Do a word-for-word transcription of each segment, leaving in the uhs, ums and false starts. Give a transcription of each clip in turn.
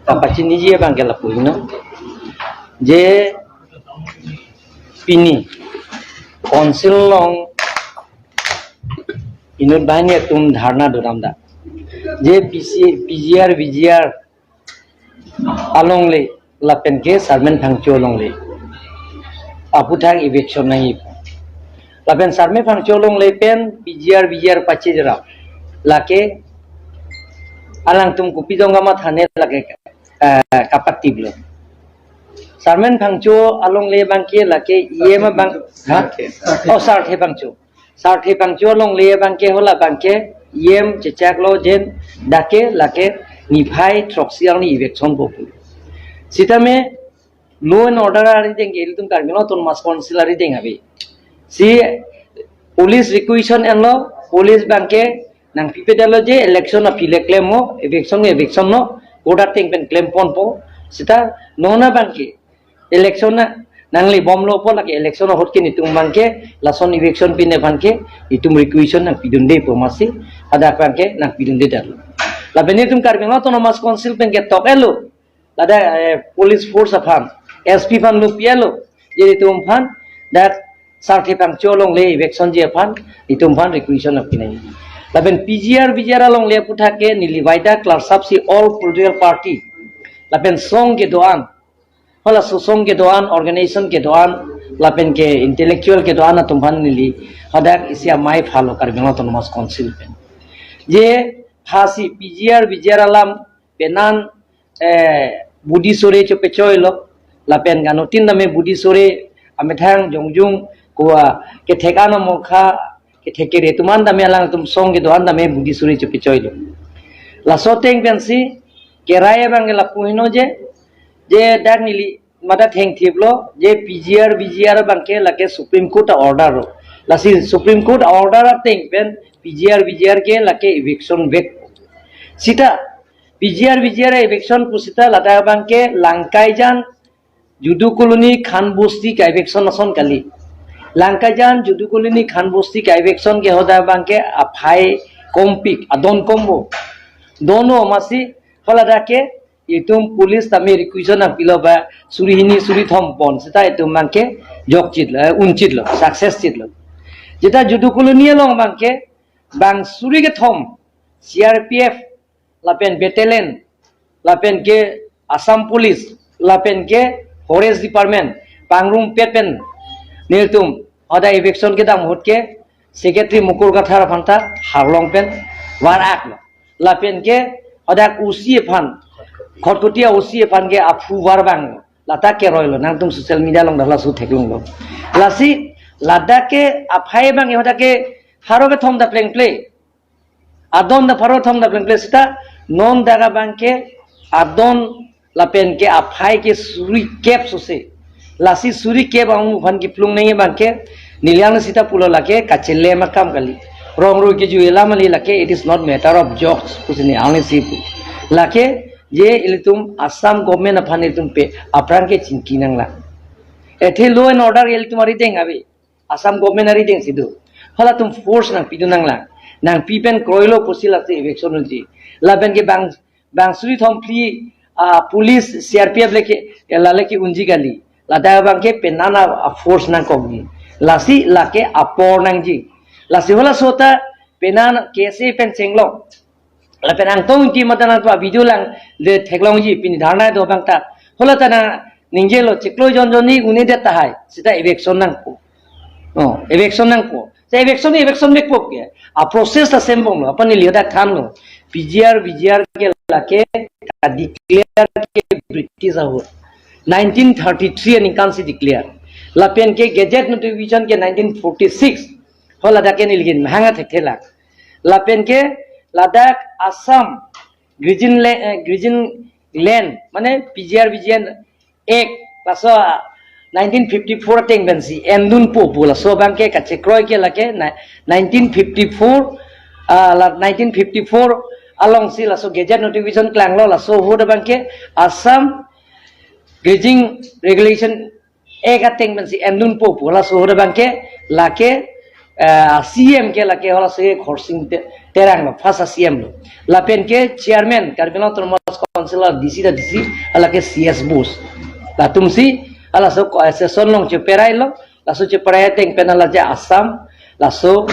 Kapachiniji abang ke lapu heno. Je pini council along inut banghini atum dharna do-an dak. Je P C, P G R, V G R alongle lapen ke Sarmen Phangcho alongle aphuthak eviction nangji. Lapen Sarmen Phangcho alongle pen P G R, V G R pache jera. Lake alangtum kopi jong kamathane lake, eh, kapatip lo. Sarmen Phangcho alongle abang ke lake E M abang, ha? Oh, Sarthe Phangcho. Sarthe Phangcho alongle abang ke hala abang ke E M chechak lo jen dak ke lake niphai throksi arni eviction po pu. Sitame law and order arideng ke ilitum Karbi Anglong Autonomous Council arideng ave. Si police requisition enlo, police abang ke nangpipedetlo je election aphi le klemnon, eviction eviction non, court ateng pen klemponpo. Sita non abang ke election na nanglebomlo pu lake election ahut ke netum abang ke lason eviction pine aphan ke netum requisition nangpidunde pu masi hadak abang ke nangpidunde detlo. Lapen netum Karbi Anglong Autonomous Council pen ketok-etlo. Ladak, eh, police force aphan, S P aphan lo pi-etlo. Je netum aphan dak Sarthe Phangcho alongle eviction ji aphan netum aphan requisition nangpinangji. Lapen P G R, V G R alongle aphuthak ke neli vaida klarksap si all political party lapen song kedo-an, hala sosong kedo-an, organization kedo-an, lapen ke intellectual kedo-an atum aphan neli hadak isi amei phalo Karbi Anglong Autonomous Council pen. Je phasi P G R, V G R alam penan, eh, budi sore chopechoi lo, lapen ganutin tame budi sore amethang jongjung kowa kethek anamokha, kethek kere atum an tame alangtum song kedo-an tame budi sore chopechoi lo. Laso ateng pensi kerai abang ke lapu heno je, je dak neli mada thengthiplo, je P G R, V G R abang ke lake Supreme Court a-order lo. Lasi Supreme Court a-order ateng pen P G R, V G R ke lake eviction vek. Sita P G R, V G R eviction pusita ladak abang ke Langkaijan, Judu Colony, Khan Bosti ka-eviction ason kali. Langkaijan, Judu Colony, Khan Bosti ka-eviction ke hadak abang ke aphai kompik, adon kombo. Dono masi, hala dak ke itum police tame requisition nangpilo ba suri hini suri thom pon sita itum abang ke jokchitlo, eh, unchitlo, success chitlo. Jeta Judu Colony along abang ke bang suri kethom C R P F lapen battalion, lapen ke Assam Police, lapen ke Forest Department pangrumpet pen nelitum hadak eviction kedam ahut ke Secretary Mukul Kathar aphan ta harlong pen var-aklo. Lapen ke hadak O C aphan, Khatkhati O C aphan ke aphu var vanglo. Lata keroilo, nangtum social media along dak laso theklonglo. Lasi ladak ke aphai abang hadak ke pharo kethom ta plengple. Adon ta pharo kethom ta plengple sita non dak abang ke adon lapen ke aphai ke suri kep sose. Lasi suri kep amu aphan kiplung nangji abang ke neli ang sita pulo lake kachelem akam kali. Rong rui kejui alam kali lake, it is not matter of jokes pusi neli ang si pu. Lake je ilitum Assam government aphan ilitum pe aphrang ke chingki nanglang. Athe law and order ilitum arideng ave. Assam government arideng si do. Halatum force nangpidun nanglang. Nangpi pen kroilo pusi lasi eviction unji. Lapen ke bang, bang suri thom phli, ah, police C R P F lake, eh, la lake unji kali. Ladak abang ke penan a, a-force nangkokji. Lasi lake apor nangji. Lasi halaso ta penan K S A pen chenglok. Lapen Angtong Engti mate nangtum a-video lang le theklongji pini dharna do abang ta. Hala ta nangningje lo chiklo jon jon ni une det tahai. Sita eviction nangpo. Oh, eviction nangpo. Sita eviction, eviction vekpo ke. A-process ta sembom lo. Aphan neli hadak thanlo. P G R, V G R ke lake ka-declare ke British ahut. Nineteen thirty-three aningkan si declare. Lapen ke gazette notification ke nineteen forty-six. Hala dak ke neli kin mahanga thekthe lang. Lapen ke ladak Assam Grazing La-, eh, Grazing Land, mane P G R V G R Act, laso, ah, nineteen fifty-four ateng pensi endunpo pu laso abang ke kachekroi ke lake na-, nineteen fifty-four, ah, la nineteen fifty-four alongsi laso gazette notification klanglo, laso ahut abang ke Assam Grazing Regulation Act ateng pensi endunpo pu laso ahut abang ke lake, eh, C M ke lake halaso ke Khorsing Te-, Terang lo, first C M lo. Lapen ke chairman Karbi Anglong Autonomous Council a D C ta D C, hala ke C S Bose. Latum si, halaso ko association along cheperai-lo, laso cheperai ateng pen hala je Assam, laso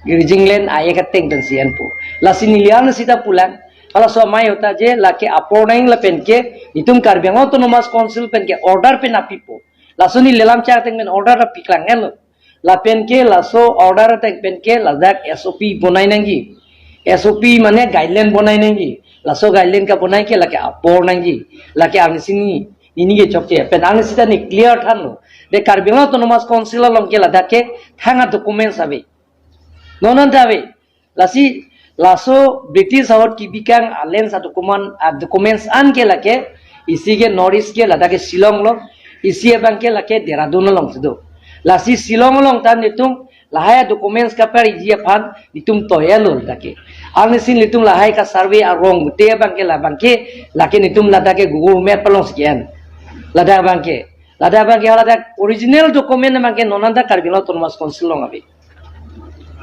Grijingland aye kateng pen C M po. Lasi neli arni sita pulang, halaso amei ahut ta je, lake apor nang lapen ke, itum Karbi Anglong Autonomous Council pen ke order pen apipo. Laso neli lam chak ateng pen order api klang-et-lo. Lapen ke laso order ateng pen ke ladak S O P bonai nangji. S O P mane guideline bonai nangji. Laso guideline kabonai ke lake apor nangji. Lake arnisi ni, neli ke chokche. Pen arnisi ta neli clear thanlo. De Karbi Anglong Autonomous Council along ke ladak ke thang a-documents ave. Non anta ave. Lasi, laso British ahut kebikang a-lands a-document, a-documents an ke lake, isi ke North East ke ladak ke Shillong lo, isi abang ke lake Dehradun along si do. Lasi Shillong along ta netum lahai a-documents kapariji aphan netum toya-lo ladak ke. Arnisi netum lahai ka-survey arong te abang ke labang ke, lake netum ladak ke Google Map along si ke-en. Ladak abang ke, ladak abang ke ladak original document abang ke non anta Karbi Anglong Autonomous Council along ave.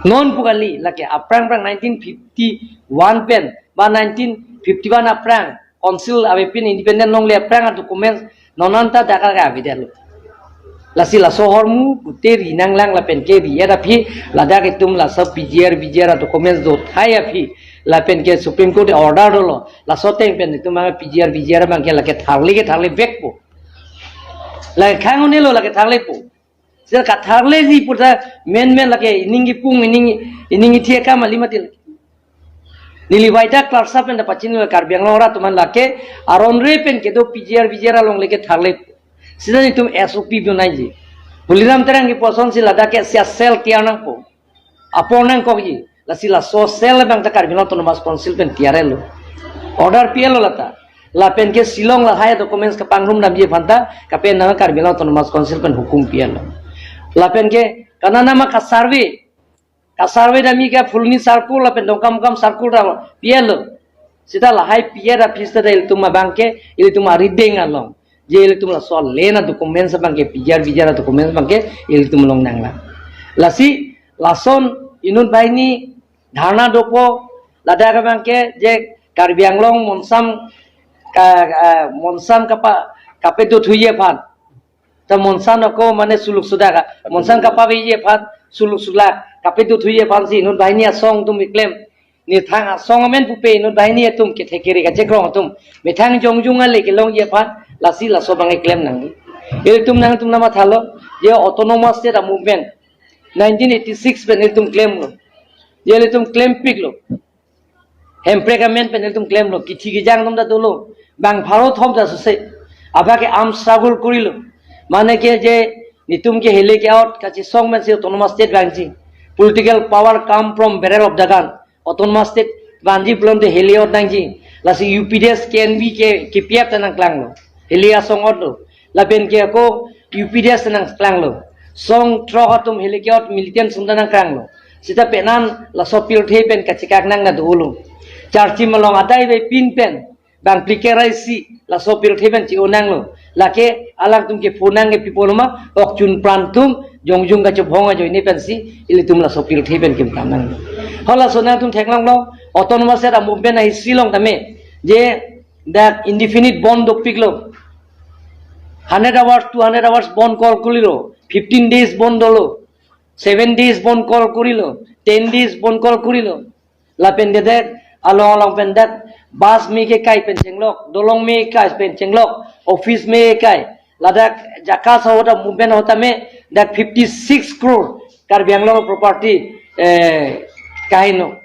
Non pu kali, lake aphrang aphrang nineteen fifty-one pen, ba nineteen fifty-one aphrang, council avepin independent longle aphrang a-documents, non anta dak ke avedetlo. Lasi laso ahormu, pute ri nanglang lapen ke ri-et aphi, ladak itum laso P G R, V G R a-documents do thai aphi, lapen ke Supreme Court order dolo, laso ateng pen itum a P G R, V G R abang ke lake tharle ke tharle vekpo. Lake khang un-elo lake tharlepo. Sir katharleji puta men men lake ining kipung ining ining ithi akam kali mati lake. Neli vaida klarsa pen ta pachini Karbi Anglong arat atum an lake aron re pen kedo P G R V G R along lake tharle. Sita netum S O P bonaiji. Tuliram Terang kipu asonsi ladak ke sia cell tiar nangpo. Apor nangkokji. Lasi laso cell abang ta Karbi Anglong Autonomous Council pen tiar-et-lo. Order pi-et-lo lata. Lapen ke Shillong lahai documents kapangrum damji aphan ta, kapen nang Karbi Anglong Autonomous Council pen hukum pi-et-lo. Lapen ke, kanana ma ka-survey, ka-survey damji ke Phuloni circle, lapen Dongkamukam circle ta pi-et-lo. Sita lahai pi-et aphi sita ilitum abang ke, ilitum arideng along. Je ilitum laso land a-documents abang ke, P G R, V G R a-documents abang ke, ilitum along nanglang. Lasi, lason inut banghini dharna dopo, ladak abang ke je Karbi Anglong monsam ka, ah, monsam kapa, kapedo thuji aphan. Ta monsam ako mane suluk sudak, monsam kapaveji aphan, suluk sulak, kapedo thuji aphan si inut banghini asong atum keklem. Neli thang asong amen pupe inut banghini atum kethe kere kachekrong atum. Methang jongjung ale kelongji aphan, lasi laso abang keklem nang. Ilitum nangtum nama thalo, je autonomous state a-movement. Nineteen eighty-six pen ilitum klemlo. Je ilitum klempiklo. Hemprek amen pen ilitum klemlo. Kithi kejang atum ta dolo. Bang pharo thom ta suse. Abang ke arm struggle korilo. Mane ke je netum ke heli ke out kachesong pensi autonomous state vangji. Political power come from barrel of the gun. Autonomous state vanji pulote heli out nangji. Lasi U P D S, K N V ke, K P F ta nangklanglo. Heli asong out lo. Lapen ke ako U P D S ta nangklanglo. Song throk atum heli ke out militant sung ta nangklanglo. Sita penan laso pirthe pen kachekak nang na dolo. Charchim along adai avepin pen bang plike raisi laso pirthe pen chi-o nanglo. Lake alangtum ke phonang ke pi pulo ma, ok chun pran atum jongjung kachobhong ajoine pensi ilitum laso pirthe pen kim tam nanglo. Halaso nangtum theklonglo, autonomous state a-movement a-history along tame je dak indefinite bandh dopiklo. Hundred hours, two hundred hours bandh call korilo, fifteen days bandh dolo, seven days bandh call korilo, ten days bandh call korilo. Lapen ke dak along along pen dak bus me kekai pen chenglok, dolong me kekai pen chenglok, office me kekai. Ladak jaka sa ahut a-movement ahut tame dak fifty-six crore Karbi Anglong property, eh, kaheno.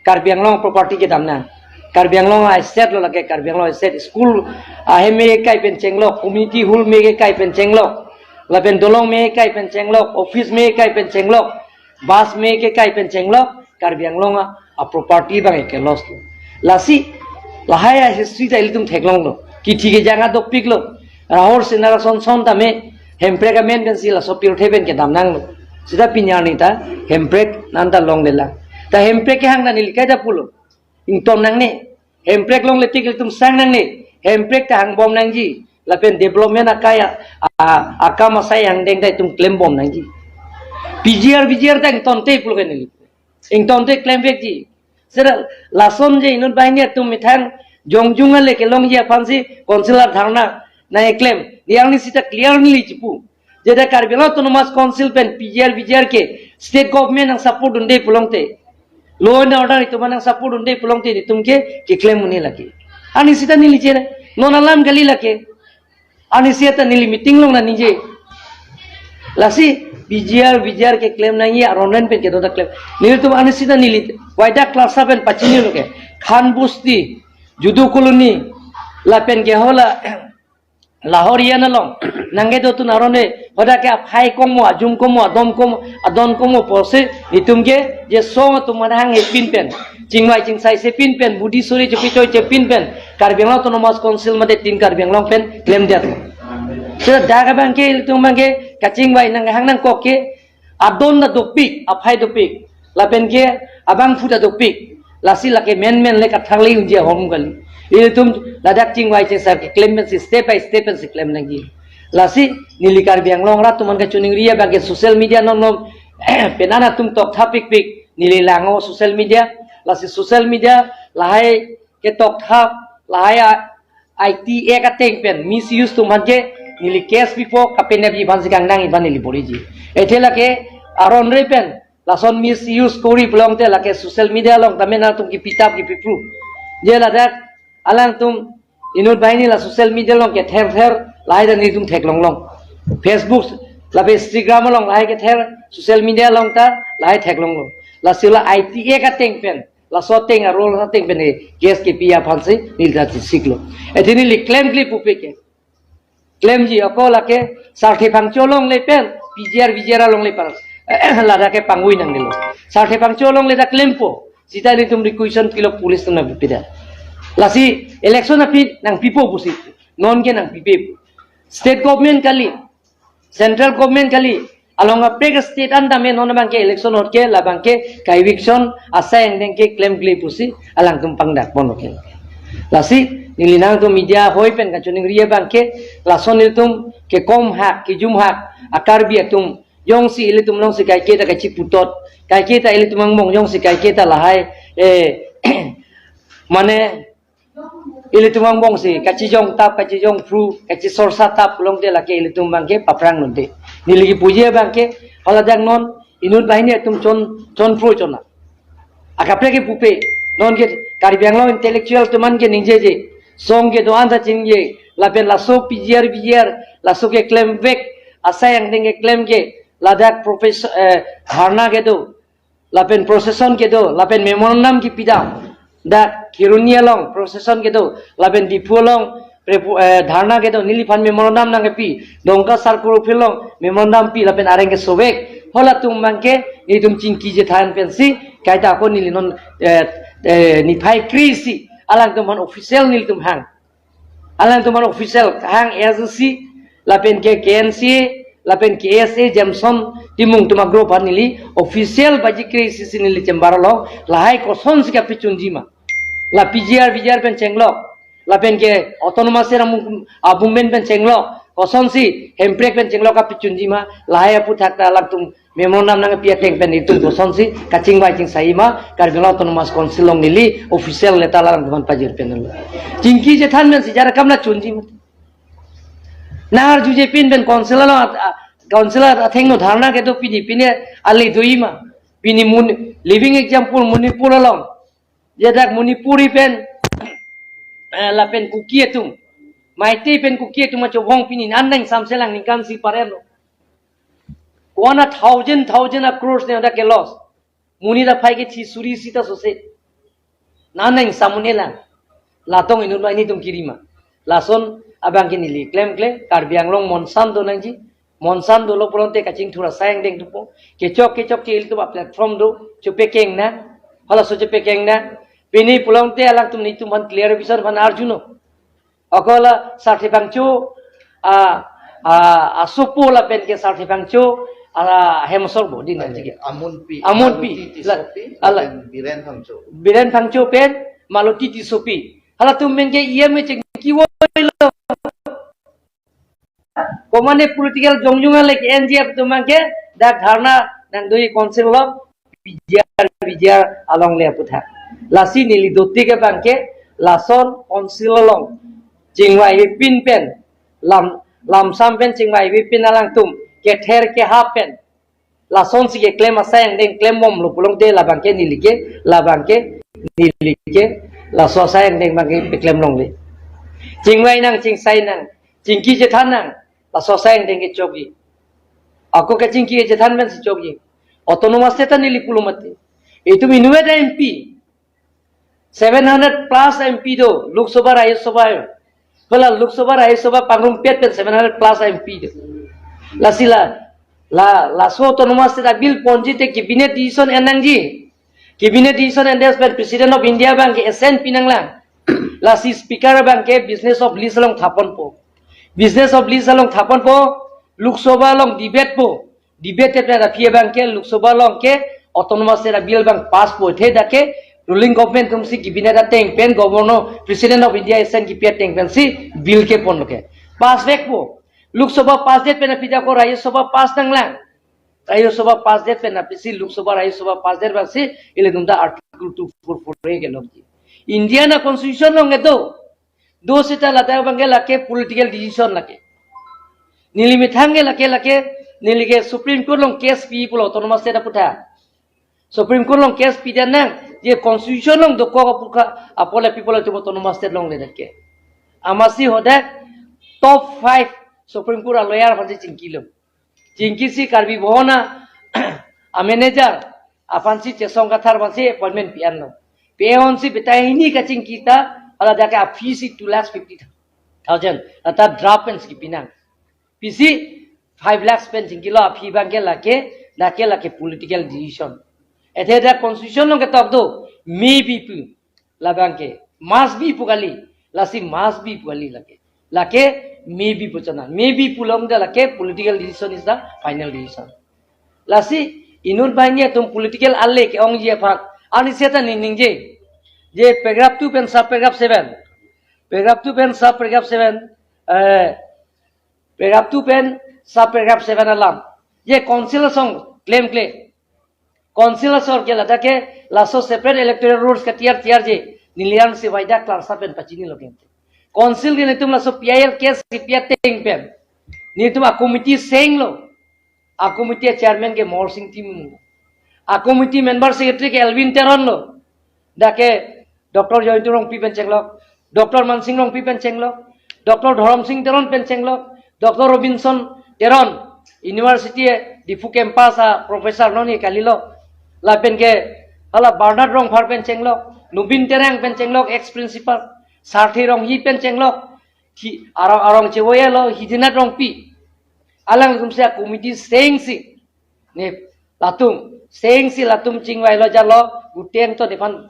Karbi Anglong property kedam nang. Karbi Anglong a-asset lo lake, Karbi Anglong a-asset, school ahem me kekai pen chenglok, community hall me kekai pen chenglok, lapen dolong me kekai pen chenglok, office me kekai pen chenglok, bus me kekai pen chenglok, Karbi Anglong a, a-property abang ke loss lo. Lasi, lahai a-history ta ilitum theklonglo. Kithi kejang a dopiklo. Rahul Singh Narason son tame, Hemprek amen pensi laso pirthe pen kedam nanglo. Sita pini arni ta, Hemprek nanta longlelang. Ta Hemprek kehang ta neli kaita pulo. Ington nangne. Hemprek longle tik ilitum sang nangne. Hemprek ta hangbom nangji. Lapen development akai a, a, akam asai angdeng ta itum klembom nangji. P G R, V G R ta ingtonte pulo ke neli. Ingtonte klemvekji. Sera lason je inut banghini atum methang jongjung ale kelongji aphansi council adharna nangkeklem. Yang ni sita clear neli chipu. Jeda Karbi Anglong Autonomous Council pen P G R, V G R ke state government nangsupport dunde pulote, law and order itum nangsupport dunde pulote itum ke keklem un-e lake. Ani sita neli chere. Non alam kali lake. Ani sita neli meeting along nangji. Lasi P G R, V G R keklem nangji aron pen kedo ta klem. Nelitum ani sita neli waida cluster pen pachini loke. Khan Busti, Judu Colony, lapen ke hala Lahorian along nangkedotun aron e, hoda ke aphai komo, ajum komo, adom komo, adon komo pusi itum ke je song atum manang hepin pen, chingvai chingsai sepin pen, budi suri chepi choi chepin pen, Karbi Anglong Autonomous Council mate Team Karbi Anglong pen klemdet. Sera dak abang ke, itum abang ke kachingvai nanghang nangkok ke, adon ta dopik, aphai dopik, lapen ke abangphu ta dopik. Lasi lake menmen le kathang le unji ahom kali. Itum ladak chingvai chingsai keklem pensi step by step pensi klem nangji. Lasi neli Karbi Anglong arat atum aphan kachiningri abang ke social media non non penan atum tokthap pikpik, neli langnon social media. Lasi social media lahai ketoktha, lahai a, I T Act ateng pen misuse atum aphan ke neli case pipo, kapenap ji aphansi kangnang aphan neli boriji. Athe lake aron re pen lason misuse kori pulote lake social media along tame nangtum kipitap kipiproof. Je ladak alangtum inut banghini la social media along kether ther lahai ta nelitum theklong long. Facebook lapen Instagram along lahai kether, social media along ta lahai theklong long. Lasi la I T Act ateng pen, laso ateng a-rule ateng pen case kepi aphansi neli ta chisiklo. Athe neli klemkle pupe ke. Klemji ako lake Sarthe Phangcho along le pen, P G R, V G R along le pen. Ladak ke pangui nangnelo. Sarthe Phangcho along le ta klempo. Sita nelitum requisition pilo police atum nangpipida. Lasi election aphi nangpipo pusi. Non ke nangpipe. State government kali, central government kali, along kaprek state an tame non abang ke election ahut ke labang ke ka-eviction asai angdeng ke klemkle pusi alangtum pangdak pon oke. Lasi neli nangtum media hoi pen kachiningri abang ke, lason ilitum kekom hak, kejum hak a-Karbi atum jongsi ilitum alongsi kaiketa kachiputot, kaiketa ilitum angbong jongsi kaiketa lahai, eh, mane ilitum angbongsi kachijong tap, kachijong phru, kachisorsa tap pulote lake ilitum abang ke paphrang nunde. Neli kipuji abang ke, haladak non inut banghini atum chon, chon phru chona. Akaprek ke pupe, non ke Karbi Anglong intellectual atum aphan ke ningjeje. Song kedo-an ta chingje, lapen laso P G R, V G R, laso keklemvek asai angdeng keklem ke, ladak professor, eh, dharna kedo, lapen procession kedo, lapen memorandum kipidam. Dak Kheroni along procession kedo, lapen Diphu along prepu-, eh, dharna kedo, neliphan memorandum nangkepi, Dongka Circle Office along memorandum pi, lapen areng kesovek. Halatum abang ke nelitum chingki chethan pensi, kaita ako neli non, eh, eh, niphai kre-isi alangtum aphan official nelitum hang. Alangtum aphan official hang A S D C, lapen ke K N C A, lapen K S A Jameson Timung atum a-group aphan neli official baji kre-isi si neli chamber along lahai kosonsi kapachunji ma. La P G R, V G R pen chenglok, lapen ke autonomous area mung-, a-movement pen chenglok, kosonsi hemprek pen chenglok kapachunji ma, lahai aphuthak ta alangtum memorandum nangpi ateng pen itum kosonsi kachingvai chingsai ma, Karbi Anglong Autonomous Council along neli official letter alangtum aphan pajir pen lo. Chingki chethan pensi jar kam nachunji ma. Nangarjuje pin pen council along at-, a, council athengno dharna kedo, pini pine ale do-i ma. Pini mun-, living example Manipur along. Jedak Manipuri pen, eh, lapen Kuki atum, Meitei pen Kuki atum achobong pini an nangsamselang ningkan isi parelo. Kona thousand, thousand a crores ne dak ke loss. Monit aphai kethi suri sita sose. An nangsam un-elang. Latum inut banghini atum kiri ma. Lason abang ke neli klemkle, Karbi Anglong monsan do nangji. Monsan dolo pulote kachingthur asai angdeng thupo. Kechok kechok ke ilitum a-platform do, chepekeng nang. Halaso chepekeng nang. Pini pulote alangtum nelitum aphan clarification aphan arjunon. Ako la Sarthe Phangcho, a, a, asopo lapen ke Sarthe Phangcho, a, hemsor bo din. Aye, aji ke. Amunpi, Amunpi. Maluti Tissopi, la, ala, lapen Biren Phangcho. Biren Phangcho pen Maluti Tissopi. Halatum pen ke E M A chingki voilo. Komane political jongjung ale ke N G F atum abang ke dak dharna nangdo-i council along, P G R, V G R along le aphuthak. Lasi neli dotik abangke lason council along chingvai vepin pen, lam lamsam pen chingvai vepin alangtum kether kehap pen lasonsi keklem asai angdeng klembomlo pulote labangke neli ke, labangke neli ke laso asai angdeng abangke peklem longle. Chingvai nang, chingsai nang, chingki chethan nang, laso asai angdeng ke chokji. Ako kachingki kachethan pensi chokji. Autonomous state ta neli pulo mati. Itum inutvet M P, seven hundred plus M P do, Lok Sabha, Rajya Sabha. Hala Lok Sabha, Rajya Sabha pangrumpet pen seven hundred plus M P do. Lasi la, la, laso autonomous state a-bill ponji te cabinet decision en nangji. Cabinet decision endet pen President of India abangke assent pi nanglang. Lasi speaker abangke business of list along thaponpo. Business of list along thaponpo, Lok Sabha along debate po. Debate pen aphi abangke Lok Sabha along ke autonomous state a-bill abang pass po, athe dak ke ruling government atumsi cabinet ateng pen, governor, President of India assent kipi ateng pensi bill ke ponlo ke. Pass vekpo. Lok Sabha pass det pen aphi dak ko Rajya Sabha pass nanglang. Rajya Sabha pass det pen aphi si Lok Sabha, Rajya Sabha pass det abang si ilitum ta Article two four four A kelongji. Indian a-constitution along kedo. Do seta ladak abangke lake political decision lake. Neli methang ke lake, lake, neli ke Supreme Court along case pi pulo autonomous state aputhak. Supreme Court along case pi dan nang, je constitution along dokok aputhak, apot le people atum autonomous state longledet ke. Amatsi hadak top five Supreme Court a-lawyer aphansi chingkilo. Chingkisi Karbi Bhawan a, a-manager aphansi Chesong Kathar aphansi appointment pi-anlo. Pi-ansi betai hini kachingki ta, hala dak ke a-fee si two lakhs fifty thousand. Ata draft pensi kipi nang. Pisi five lakhs pen chingkilo, a-fee abangke lake, dak ke lake political decision. Athe dak constitution along ketok do, maybe pu. Labangke must be pu kali, lasi must be pu kali lake. Lake maybe pu chana. Maybe pulote lake political decision is the final decision. Lasi inut banghini atum political ale ke-ongji aphan, ani seta ning ningje. Je paragraph two pen sub paragraph seven. Paragraph two pen sub paragraph seven. Eh, paragraph two pen sub paragraph seven alam. Je council asong klemkle. Council asor ke ladak ke laso separate electoral rules katiar tiarje. Neli an si waida klarsa pen pachinilo ke. Council ke netum laso P I L case kipi ateng pen netum a-committee senglo. A-committee chairman ke Morsing Timung. A-committee member secretary ke Elwin Teron lo. Dak ke Doctor Jayanta Rongpi pen chenglok, Doctor Mansing Rongpi pen chenglok, Doctor Dhorom Sing Teron pen chenglok, Doctor Robinson Teron, University Diphu campus a-professor non ye kalilo. Lapen ke hala Bernard Rongphar pen chenglok, Nobin Terang pen chenglok, ex principal, Sarthi Ronghi pen chenglok, hi arong arong chevoyelo, Hidinath Rongpi. Alangtum si a-committee sengsi. Ne latum sengsi latum chingvailo jalo, guteng to nephan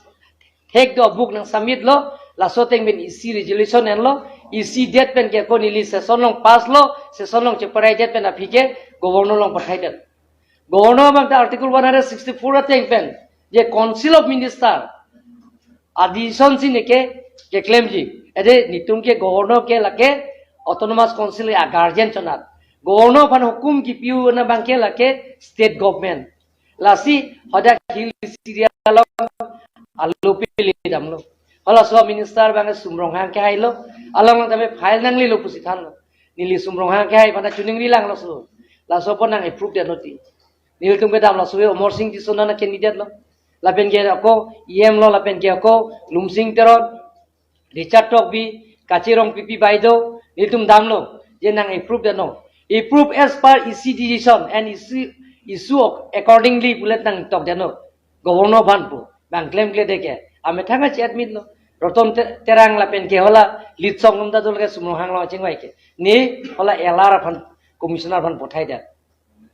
thek do book nang submit lo, laso ateng pen E C resolution enlo, E C det pen ke ko neli session along pass lo, session along cheparai det pen aphi ke governor along pathai det. Governor abang ta Article one hundred sixty-four ateng pen je Council of Minister a-decision si neke keklemji. Ede netum ke governor ke lake autonomous council a-guardian chonat. Governor aphan hukum kipi-un abang ke lake state government. Lasi hadak hill area along alo pili damlo. Halaso minister abang Sum Ronghang kehailo. Along tame file nanglelo pusi thanlo. Neli Sum Ronghang kehai aphan ta choningri langlo laso. Laso apot nang approve det noti. Nelitum kedam laso Amarsing Tisso nana candidate lo. Lapen ke ako E M lo, lapen ke ako Lumsing Teron, Richard Tokbi, Kache Rongpipi baideo, nelitum damlo, je nang approve det non. Approve as per E C decision and E C issue accordingly pulet nang tok det non. Governor aphan pu, bang klemkledet ke. Amethang achi admit lo. Roton Te-, Terang lapen ke hala, Litsong atum ta dol ke Sum Ronghang along chingvai ke. Ne hala L R aphan, commissioner aphan pathai det.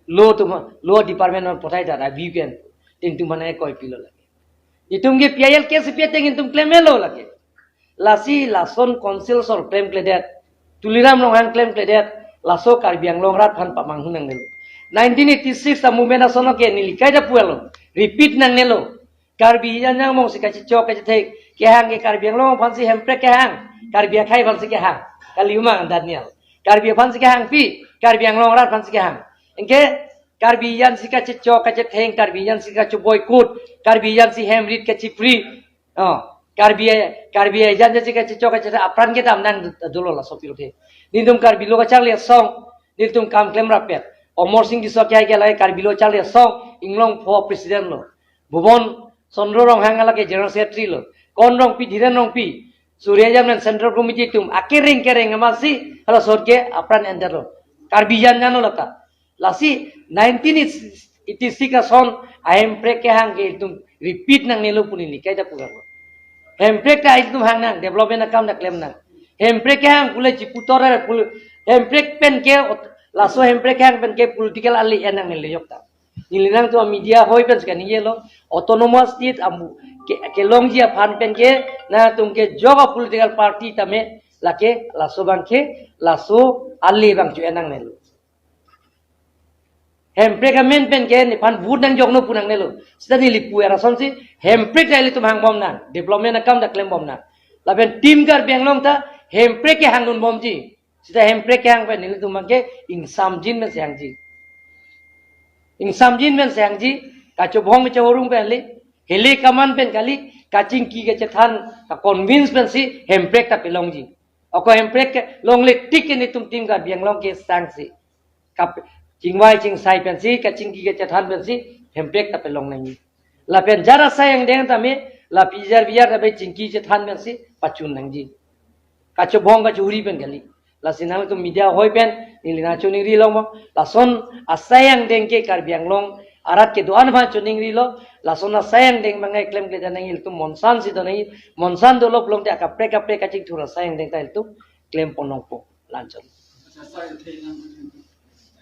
Law atum, law department aphan pathai det, a V P N. Tin tum mana koi pilo lake. Itum ke P I L case pi ateng itum klemlo lake. Lasi lason council asor klemkledet. Tuliram Ronghang klemkledet. Laso Karbi Anglong arat aphan pamanghu nangnelo. Nineteen eighty-six a-movement ason ke neli kaita pulo. Repeat nangnelo. Karbi hijan jangmong si kachechok kachethek kehang ke Karbi Anglong aphansi Hemprek kehang. Karbi akhei aphansi kehang. Kali umang Daniel. Karbi aphansi kehang pi. Karbi Anglong arat aphansi kehang. Anke Karbi hijan si kachechok kachethek, Karbi hijan si kache-boycott, Karbi hijan si hem rit kachepri. Oh, Karbi, Karbi ajan jasi kachechok kachethak apran kedam nang dolo laso pirthe. Nelitum Karbi Lo Kacharli Asong, nelitum kam klem rapet. Amarsing Tisso ke lake Karbi Lo Kacharli Asong, Inglongpho president lo. Bhuban Chandra Ronghang lake general secretary lo. Kon Rongpi, Dhiren Rongpi, Surya Jamnen central committee atum, akereng kereng amatsi, hala sot ke apran enter lo. Karbi jan jan lo lata. Lasi nineteen eighty-six ason ahemprek kehang ke itum repeat nangnelo pu neli kaita pulo. Hemprek ta itum hang nang, development akam ta klem nang. Hemprek kehang pule chiputor pule, hemprek pen ke ot-, laso hemprek kehang pen ke political ali en nangnelo yok ta. Neli nangtum media hoi pen sika ningje lo, autonomous state amu ke, kelongji aphan pen ke nangtum ke joga political party tame lake laso abang ke, laso ali abang chu en nangnelo. Hemprek amen pen ke nephan vote nangjoknon pu nangnelo. Seta neli pu era asonsi, hemprek ta ilitum hangbom nang, development akam ta klembom nang. Lapen Team Karbi Anglong ta hemprek kehangdunbomji. Seta hemprek kehang pen nelitum abang ke ingsamjin pen si hangji. Ingsamjin pen si hangji, kachobhong kachorung pen kali, hele kaman pen kali, kachingki kachethan, ka-convince pensi hemprek ta pelongji. Ako hemprek ke longle tik ke nelitum Team Karbi Anglong ke sangsi. Kap-, chingvai chingsai pensi, kachingki kachethan pensi, hemprek ta pelong nangji. Lapen jar asai angdeng tame, la pijar bijar tame chingki chethan pensi, pachun nangji. Kachobhong kachuri pen kali. Lasi nangtum media hoi pen, neli nangchoningrilo mo. Lason asai angdeng ke Karbi Anglong arat kedo-an aphan choningrilo. Lason asai angdeng mangai klemkle ta nangji, ilitum monsan si do nangji. Monsan dolo pulote akaprek kaprek kachingthur asai angdeng ta ilitum klempon longpo. Lanchon. Acha, sir, the,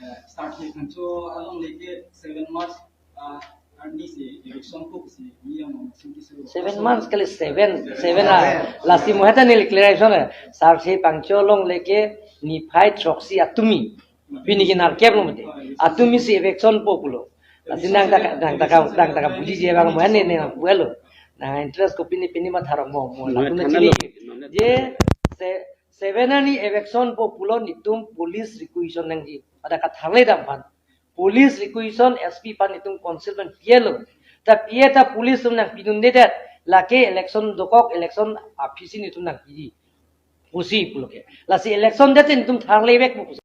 eh, start he kancho along leke seven March, ah, arni si election ko si ni yang mo singki si. Seven months kali, seven, seven a. Lasi mo heta neli clarification e. Sar si pangcho along leke niphai throksi atumi. Pini ke nerkep lo mate. Atumi si eviction po pulo. Lasi nangta ka, nangta ka, nangta ka bujiji abang mo ne ne nang pulo. Nang interest ko pini pini matha rong mo mo. Mo lapu na thanlo, chini. Mo ne je thanlo. Se, seven arni eviction po pulo nelitum police requisition nangji. Pada kathangle dam aphan. Police requisition S P aphan nelitum council aphan pilo. Ta pi-e ta police atum nangpidundedet. Lake election dokok, election aphisi nelitum nangpiji pusi pulo ke. Lasi election det nelitum thanglevek pu pusi.